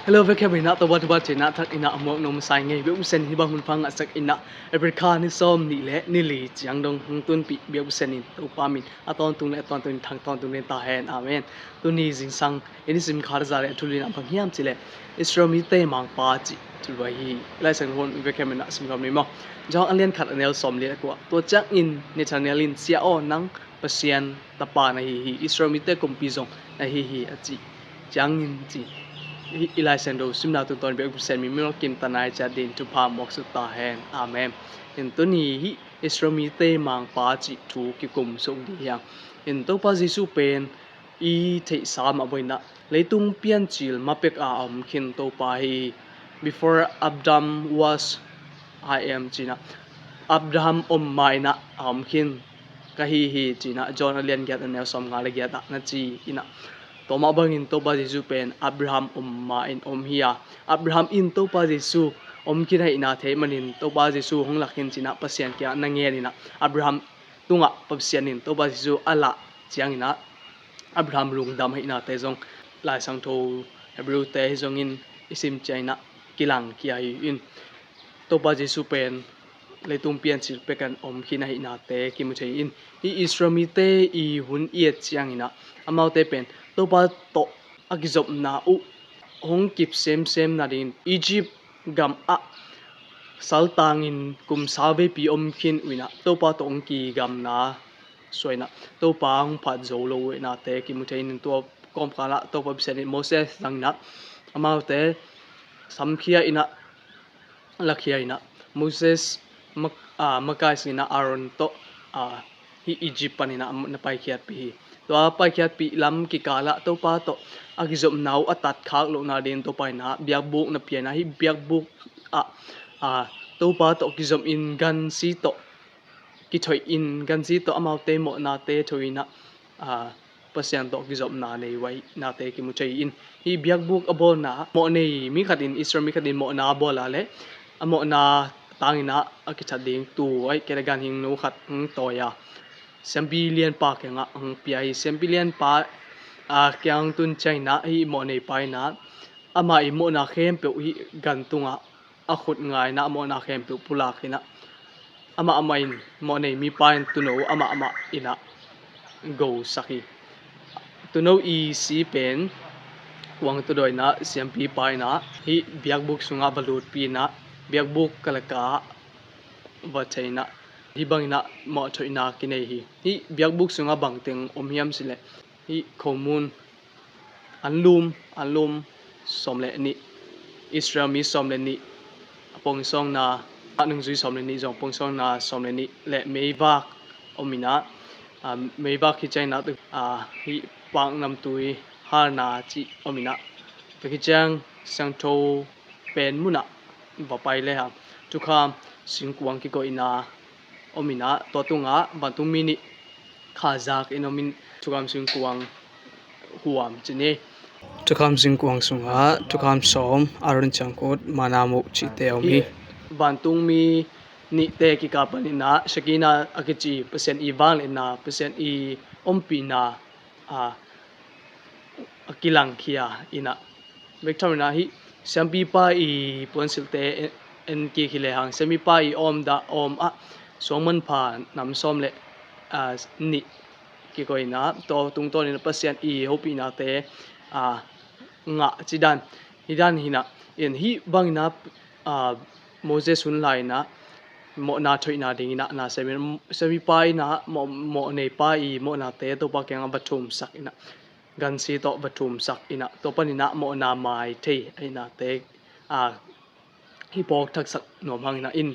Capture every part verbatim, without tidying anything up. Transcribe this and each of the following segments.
Hello, vekhem inah Topa thupha cihna thak inah a muak nong masai ngei biakbusen hi bang hun phang a sak inah April kha ni sawm nih le ni li ciang dong hong tunpih biakbusen in Topa min a tawntung le a tawntung in thang tawntung den ta hen. Amen. Tuni zingsang in i sim kha za le a thulu inah bang hiam cih le Israel mite mangpa cih thulu ahi hi. Laisang hun vekhem inah sim gam ni maw. John a lian khat a neu sawm le a kua. Tua ciangin Nathanael in, "Sia aw, nang Pasian tapa na hi hi, Israel mite kumpi zong na hi hi," a cih ciangin ci. Hih i Lai Siangtho simna tungtawn biakbusen mimil kim tanai ciat din thupha muak suk ta hen. Amen. In tuni hih Israel mite mangpa cih thu kikum suk ding hiang. In Topa Jesuh pen i theihsa mah bawinah leitung piancil mapek a om khin Topa hi. Before Adam was, I am cinah Abraham om ma inah a om khin ka hi hi cinah John a lian giat a neu sawm nga le giat ah na ci inah. Tua mah bangin Topa Jesuh pen Abraham om ma in om hi a, Abraham in Topa Jesuh om khin ahihna thei manin Topa Jesuh hong lak khin cinah Pasian kiangah na ngen inah Abraham tungah Pasian in Topa Jesuh a lah cianginah Abraham lungdam ahihnate zong Lai Siangtho Hebrew te hi zongin i sim cianginah kilang kia hi in Topa Jesuh pen leitung piancil pekan om khin ahihnate kimu thei in hih Israel mite i hun i et cianginah amaute pen Topa tawh a kizopna uh hong kip semsem nadingin Egypt gam ah saltangin kum sawm veipi om khin uh inah Topa tawh hong kigamna suainah Topa hong phat zo lo uh inate kimu thei in tua kawmkalah Topa Pasian in Moses zanginah amaute samkhia inah lakhia inah Moses mak-, ah, makai sinah Aaron tawh, ah, hih Egypt paninah na paikhiatpih hi. Tua paikhiatpih lam kikalah Topa tawh a kizopna uh a tatkhak lohna dingin Topa inah biakbuk na pia inah hih biakbuk ah, ah, Topa tawh kizom in gansi tawh kithoih in gansi tawh amaute mawhnate thoih inah, ah, Pasian tawh kizopna nei uh ahihnate kimu thei in hih biakbuk a bawlna mawhnei mi khatin Israel mi khatin mawhna a bawl a le a mawhna tanginah a kithat ding tu ahi kei le ganhing nu khat hong tawi a siampi lianpa kiangah hong pia hi. Siampi lianpa, ah, kiang tun cianginah hih mawhneipa inah amah i mawhna khempeuh hih gan tungah a khut nga inah a mawhna khempeuh pulak inah amah amah in mawhnei mipa in tuuno amah amah inah gosak hi. Tuuno i si pen kuang tuudaw inah siampipa inah hih biakbuk sungah va lutpih inah biakbuk kalaka va thei inah hih banginah mawhthoihna kinei hi. Hih biakbuk sungah bangteng om hiam cih leh hih khomun anlum, anlum sawm le nih, Israel mi sawm le nih a pongsawnna, a nungzui sawm le nih zong pongsawnna sawm le nih le meivak om inah, ah, meivak hi cianginah, ah, hih pak namtui halna cih om inah tua hi ciang siangtho pen munah va pai lehang thukham singkuang kikoihna om inah tua tungah vantungmi nih khazak in om in thukham singkuang huam ci ni. Thukham singkuang sungah thukham sawm, Aaron ciangkut, mana muh cihte om hi. Vantungmi nihte kikal paninah Shekinah a kici Pasian i vangliatna, Pasian i ompihna, ah, a kilangkhia inah bek tham inah hih siampipa i puansilhte en, en kik hi lehang siampipa i awm dah awm ah suang manpha nam sawm le, ah, nih kikoih inah tua tungtawn inah Pasian i hopihnate, ah, ngah ci dan hi dan hi inah in hih banginah, ah, Moses hun lai inah mawhna thoihna ding inah na sem in siampipa inah mawh, mawhneipa i mawhnate Topa kiangah va thumsak inah gansi tawh va thumsak inah tua paninah mawhna mai thei ahihnate, ah, hih phawk thaksak nuam hang inah in,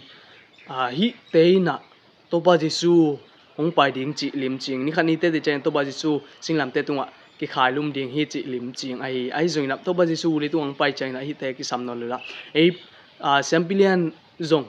ah, hihte inah Topa Jesuh hong pai ding cih limcing, nikhat nite teh ciangin Topa Jesuh singlamteh tungah kikhailum ding hi cih limcing ahi, ahi zonginah Topa Jesuh leitung hong pai cianginah hihte kisam nawn lo inah ei, ah, siampi lian zong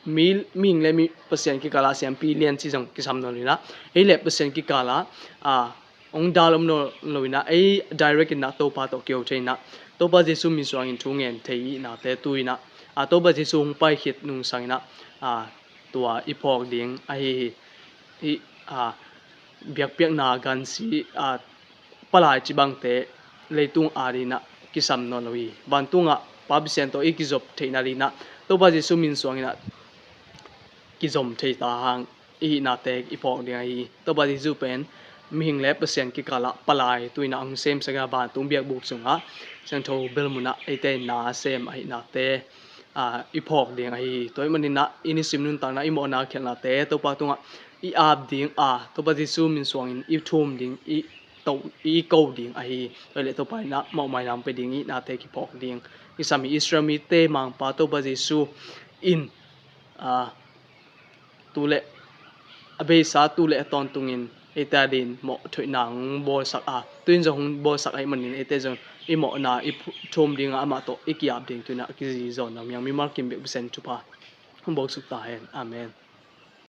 mi, mihing le mi Pasian kikalah siampi lian ci zong kisam nawn lo inah ei le Pasian kikalah, ah, hong dal om nawn lo inah ei direct inah Topa tawh kiho thei inah Topa Jesuh min suangin thu ngen thei ihnate tu inah, ah, Topa Jesuh hong pai khit nung sanginah, ah, tua i phawk ding ahi hi. Hih, ah, biakpiakna gansi, ah, palai ci bangte leitung adinah kisam nawn lo hi. Vantungah Pa Pasian tawh i kizop theihna dinah Topa Jesu min suanginah kizom thei ta hang i hihnate i phawk ding ahi hi. Topa Jesu pen mihing le Pasian kikalah palai tuinah hong semsak a, vantung biakbuk sungah siangtho bel munah eite na sem a hihnate i phawk ding ahi hi. Tua ahih maninah i nisim nuntakna i mawhna khialhnate Topa tungah i ap ding a, Topa Jesu min suangin i thum ding, i to i ko ding ahi. Tua hileh Topa inah mawhmaina hong pia ding i hihnate kiphawk ding i sam hi. Israel mite Mangpa Topa Jesu in a, tu le a beisa tu le a tawntungin eite a din mawh thoihna hong bawlsak a, tu-in zong hong bawlsak ahih manin eite zong i mawhna i thum dingah amah tawh i ki-ap ding tuinah kizi zawn a miang mimal kim bek Pasian thupha hong bawlsuk ta hen. Amen.